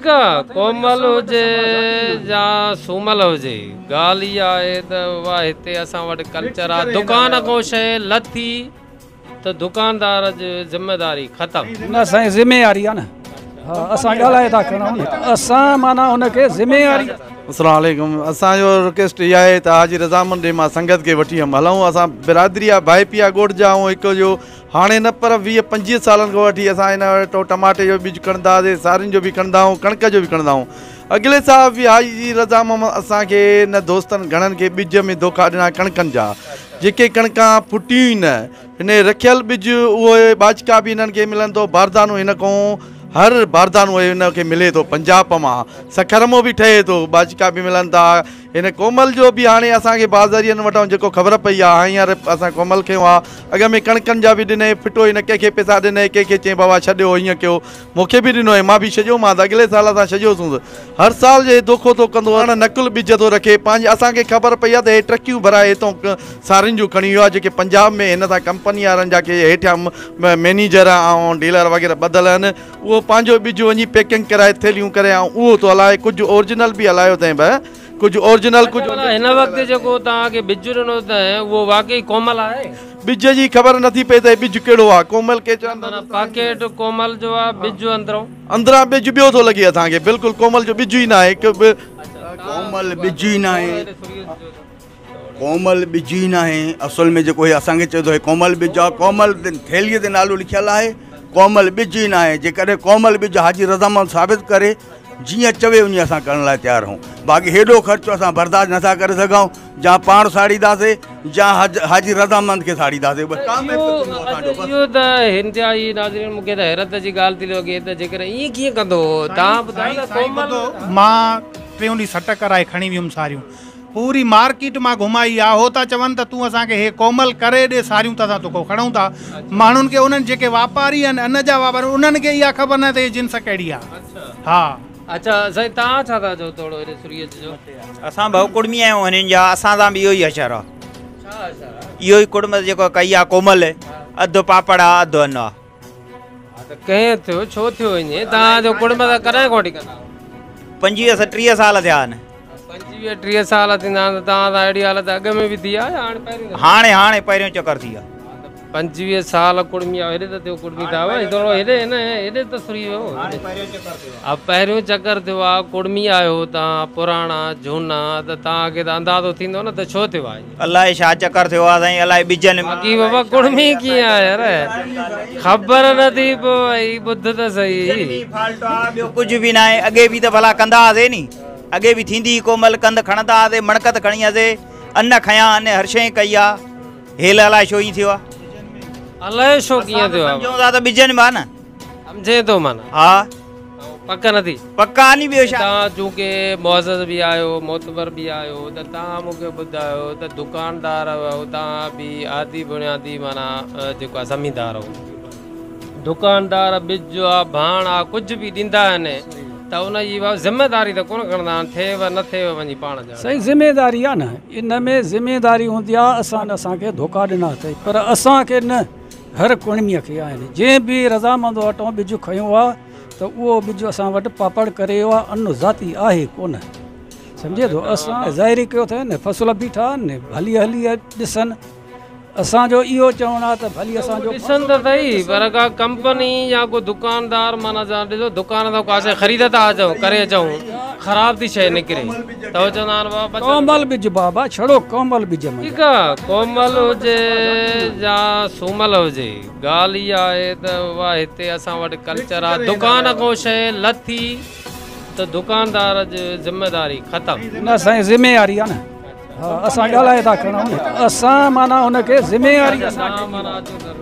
ٺيڪ آ ڪومل هجي يا سومل هجي ڳالهه اها آهي ته اها هتي اسان وٽ ڪلچر آ دڪان کان شيء لٿي ته دڪاندار جي ذميداري ختم. نه سائين ذميواري آ نه ها اسان ڳالهائي ٿا کڻون اسان معنيٰ ان کي ذميواري. السلام عليڪم اسان جو رڪويسٽ اها آهي ته حاجي رضامند ڏي مان سنگت کي وٺي هم هلون اسان برادري آ ڀائپي آ ڳوٺ جا آهون هڪ جو هاڻي نه پر 20 25 سالن کان وٺي اسان هن وٽ ٽماٽي جو ٻج کڻندا هئاسين، سارين جو به کڻندا آهيون، ڪڻڪ جو به کڻندا آهيون. اڳلي سال به حاجي رضا محمد اسان کي نه دوستن گهڻن کي ٻج ۾ دوکا ڏنا ڪڻڪن جا، جيڪي ڪڻڪان ڦٽيون ئي نه. هن رکيل ٻج اهو ٻاجڪا به هنن کي ملن ٿو، باردانو هن کان هر باردانو هن کي ملي ٿو پنجاب مان، سکر مان به ٺهي ٿو، ٻاجڪا به ملن ٿا. هن ڪومل جو به هاڻي اسان کي بازارين وٽان جيڪو خبر پئي آهي، هينئر اسان ڪومل کنيو آهي. اڳ ۾ ڪڻڪن جا به ڏنئي، ڦٽو هن ڪنهن کي پئسا ڏنئي، ڪنهن کي چئين بابا ڇڏيو هيئن ڪيو، مون کي به ڏنو ۽ مان به ڇڏيومانس، اڳلي سال اسان ڇڏيوسونس. هر سال هي دوکو ٿو ڪندو هاڻ نقل ٻج ٿو رکي. پنهنجي اسان کي خبر پئي آهي ته هي ٽرڪيون ڀرائي هتون سارين جون کڻي ويو آهي، جيڪي پنجاب ۾ هن سان ڪمپني وارن جا ڪي هيٺيان مئنيجر ۽ ڊيلر وغيره ٻڌل آهن، اهو پنهنجو ٻج وڃي پيڪنگ ڪرائي ٿيلهيون ڪري ۽ اهو ٿو هلائي. ڪجهه اورجنل به هلايو اٿئين به ڪجهه اورجنل ڪجهه. اڇا هن وقت جيڪو توهان کي ٻج ڏنو اٿئين اهو واقعي ڪومل آهي؟ ٻج جي خبر نٿي پئي ته هي ٻج ڪهڙو آهي، ڪومل ڪي چون ٿا. معنيٰ پاڪيٽ ڪومل جو آهي ٻج اندرون. اندران ٻج ٻيو ٿو لڳي اسان کي، بلڪل ڪومل جو ٻج ئي ناهي. ڪومل ٻج ئي ناهي. ڪومل ٻج ئي ناهي اصل ۾ جيڪو هي اسان کي چئي ٿو هي ڪومل ٻج آهي، ڪومل ٿيلهيء تي نالو لکيل آهي، ڪومل ٻج ئي ناهي. جيڪڏهن ڪومل ٻج حاجي رضا محمد ثابت ڪري جيئن چوي انهي اسان ڪرڻ لاء تيار آهيون، باقي هيڏو خرچو اسان برداشت نٿا ڪري سگهون، جا پاڻ ساڙينداسي جا حاجي رضا محمد کي ساڙينداسي، بس ڪام هڪ ٿيندو اسان جو بس. اهو ته انتهائي ناظرين مون کي ته حيرت جي ڳالهه ٿي لڳي ته جيڪڏهن ائين ڪيئن ڪندو توهان ٻڌايو ته ڪومل. مان ٽيون ڏينهن سٽ ڪرائي کڻي ويم ساريون پوري مارڪيٽ مان گهمائي آ هو ٿا چون ته تون اسان کي هي ڪومل ڪري ڏي ساريون ته اسان توکان کڻون ٿا ماڻهن کي انهن جيڪي واپاري آهن ان جا واپاري انهن کي اها خبر ناهي ته هي جنس ڪهڙي آ ها. اڇا سائين توهان ڇا ٿا چئو ٿورو هيڏي سري اچجو. اسان به ڪڙمي آهيون هنن جا اسان سان به اهو ئي حشر آ. ڇا حشر آ؟ اهو ئي ڪڙم جيڪو ڪئي آ ڪومل اڌ پاپڙ آ اڌ ان آ. ها ته ڪنهن ٿيو ڇو ٿيو ائين توهان جو ڪڙم ته ڪڏهن کان وٺي ڪندا آهيو؟ 25 30 سال ٿيا آهن. 25 30 سال ٿيندا آهن ته توهان سان اهڙي حالت اڳ ۾ به ٿي آهي يا هاڻي پهريون دفعو؟ هاڻي هاڻي پهريون چڪر ٿي آهي. 25 سال ڪڙمي آهيو هيڏي ته ٿيو ڪڙمي ٿا ٿورو هيڏي نه هيڏي ته سري ويو ها پهريون چڪر ٿيو آهي ڪڙمي آهيو توهان پراڻا جهونا ته توهان کي ته اندازو ٿيندو نه ته ڇو ٿيو آهي. الائي ڇا چڪر ٿيو آ سائين الائي ٻجن ۾. باقي بابا ڪڙمي ڪيئن آ يار خبر نه ٿي پوي ٻڌ ته سهي. ٻجن ۾ فالٽ آ ٻيو ڪجهه به ناهي اڳي به ته ڀلا ڪندا هئاسي ني اڳي به ٿيندي هئي ڪومل ڪنڌ کڻندا هئاسي مڻڪت کڻي هئاسي ان کنيا ان هر شيء ڪئي آ هيل الائي ڇو ائين ٿيو آ. الائي ڇو ڪيئن ٿيو آ. اسان ته سمجهون ٿا ته ٻجن ۾ آ نه. سمجهين ٿو معنيٰ. ها. پڪ نه ٿي. پڪ آ ني ٻيو ڇا. توهان چونڪه معزز به آهيو معتبر به آهيو ته توهان مون کي ٻڌايو ته دڪاندار آهيو توهان به عادي بنيادي معنيٰ جيڪو آهي زميندار آهيو دڪاندار ٻج آ ڀاڻ آ ڪجهه به ڏيندا آهن ته ان جي ذميداري ته ڪونه کڻندا آهن ٿئيو نه ٿئيو وڃي پاڻ ڄاڻو. سائين ذميداري آ نه ان ۾ ذميداري هوندي آ اسان اسان کي ڌوڪا ڏنا اٿئي پر اسان کي نه هر ڪڙميء کي آهن جنهن به رضامند وٽان ٻج کنيو آ ته اهو ٻج اسان وٽ پاپڙ ڪري ويو آ ان ذاتي آهي ڪونه سمجهي ٿو اسان ظاهري ڪيو اٿئي نه فصل بيٺا آهن نه ڀلي هلي ڏسن اسان جو اهو چوڻ آ ته ڀلي اسان جو ڏسن ته سهي پر ڪا ڪمپني يا ڪو دڪاندار معنيٰ اسان ڏسو دڪان تان ڪا شيء خريد ٿا اچون ڪري اچون خراب ٿي شيء نڪري ته هو چوندا آهن بابا بچل ڪومل ٻج بابا ڇڙو ڪومل ٻج منجهان. ٺيڪ آ ڪومل هجي يا سومل هجي ڳالهه اها آهي ته اها هتي اسان وٽ ڪلچر آ دڪان کان شيء لٿي ته دڪاندار جي ذميداري ختم. نه سائين ذميواري آ نه ها اسان ڳالهائي ٿا کڻون اسان معنيٰ ان کي ذميواري اسان کي.